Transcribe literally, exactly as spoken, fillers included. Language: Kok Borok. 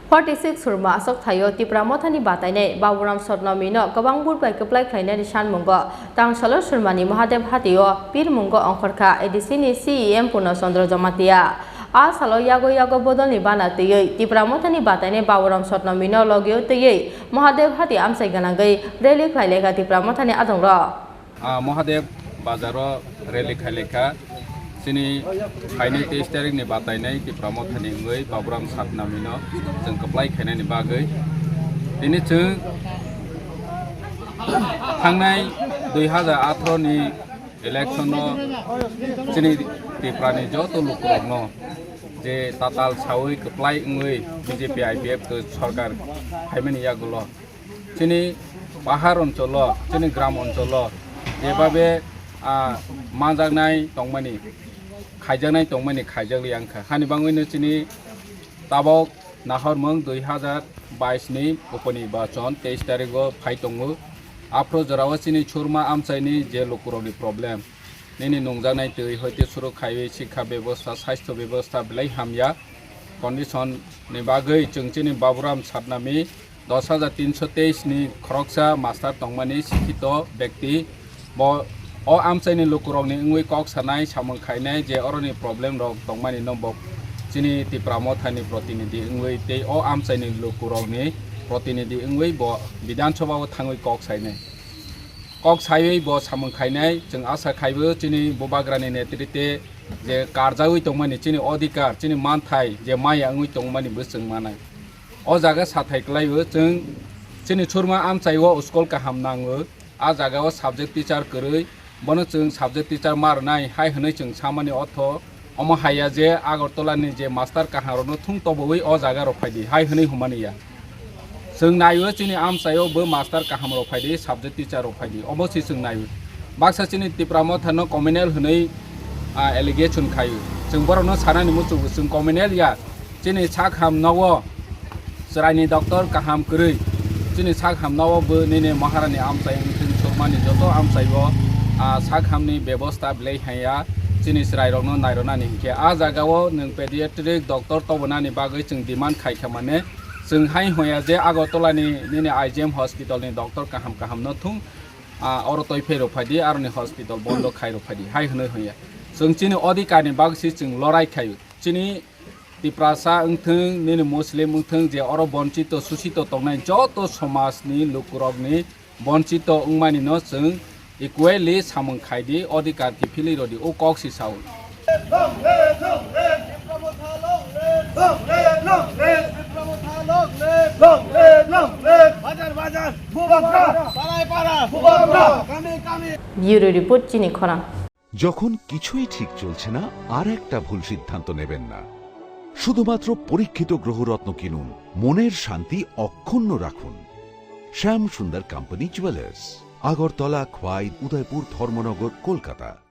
Forty six Surma aswk thaio Tipra Mothani batainai Baburam Sotnomino kwbang but bai kwplai khlainani sanmungo Tangsalo Surmani Mahadev Hatio pirmungo ongkhorkha A D C ni C E M Purno Chandra Jamatia. A salo yago yago bodolni bana twiwi Tipra Mothani batainai Baburam Sotnomino logio twiwi Mahadev Hati amchai gwnangwi rally khlailaikha Tipra Mothani adongrok. Ah, Mahadev bazaro rally khailekha. Chini phainai teis tarikni batainai Tipra Mothani wngwi Baburam Satnamino chwng kwplai khainani bagwi. Tini chwng thangnai dui hazar atharo ni election no chini Tiprani joto lukurokno je tatal sawi kwplai wngwi B J P I P F T sorkar phaimani yagulo chini pahar oncholo, chini gram oncholo jebabe, ah, manjaknai tongmani, khaijaknai tongmani khaijakli wngkha. Hani bangwino chini tabok nahormung dui hazar bais ni uponi bachon teis tarigo phai tongo. Aphro jorao chini Surma amchaini je lukurokni problem, nini nungjaknai twi hoite suru khaiwi sikha bebosta, sastho bebosta belai hamya condition ni bagwi chwng chini Baburam Satnami dos hajar tinso teis ni khoroksa master tongmani sikhito bekti. Bo o amchaini lukurokni wngwi kok sanai, samung khainai je oroni problem rok tongmani no bo chini Tipra Mothani protinidhi wngwi tei o amchaini lukurokni protinidhi wngwi bo Bidhan Sabha o thangwi kok sainai. Kok saiwi bo samung khainai, chwng asa khaibo chini Bubagrani netrite je karjawi tongmani chini odhikar, chini manthai je maya wngwi tongmani bo chwng manai. O jaga sathai kwlaibo chwng chini Surma amchaio school kaham nango, a jagao subject teacher kwrwi, bono chwng subject teacher ma rwnai hai hwnwi chwng samani otho. Omo haiya je Agartala ni je master kaham rokno thung tobowi o jaga rok phaidi hai hwnwi humani ya. Chwng naio chini amchaio bo master kaham rok phaidi, subject teacher rok phaidi, omo si chwng naio. Baksa chini Tipra Motha no communal hwnwi, ah, allegation khaio. Chwng borok no sanani muchungo chwng communal ya. Chini sak ham nogo chwraini doctor kaham kwrwi. Chini sak ham nogo bo nini Maharani amchai wngthung, Surmani joto amchaibo, ah, sak hamni bebosta belai haiya chini chwrairokno nairwnani hinkhe. A jagao nwng pediatric doctor tobonani bagwi chwng demand khaikha mane, chwng hai hoya je Agartala ni nini I G M hospital ni doctor kaham kaham no thung, ah, oro toi phai rok phaidi, aroni hospital bondo khai rok phaidi, hai hwnwi hoya. Chwng chini odhikar ni bagwi si chwng lorai khaio. Chini Tiprasa wngthung, nini Muslim wngthung, je oro bonchito, susito tongnai joto somajni lukurokni bonchito wngmani no chwng equally samung khaidi, odhikar kiphilwi rodi, o kok si sao. Bureau report, chini khorang. যখন কিছুই ঠিক চলছে না, আর একটা ভুল সিদ্ধান্ত নেবেন না। শুধুমাত্র পরীক্ষিত গ্রহরত্ন কিনুন, মনের শান্তি অক্ষুণ্ণ রাখুন। শ্যাম সুন্দর কোম্পানি জুয়েলার্স, আগরতলা, খোয়াই, উদয়পুর, ধর্মনগর, কলকাতা।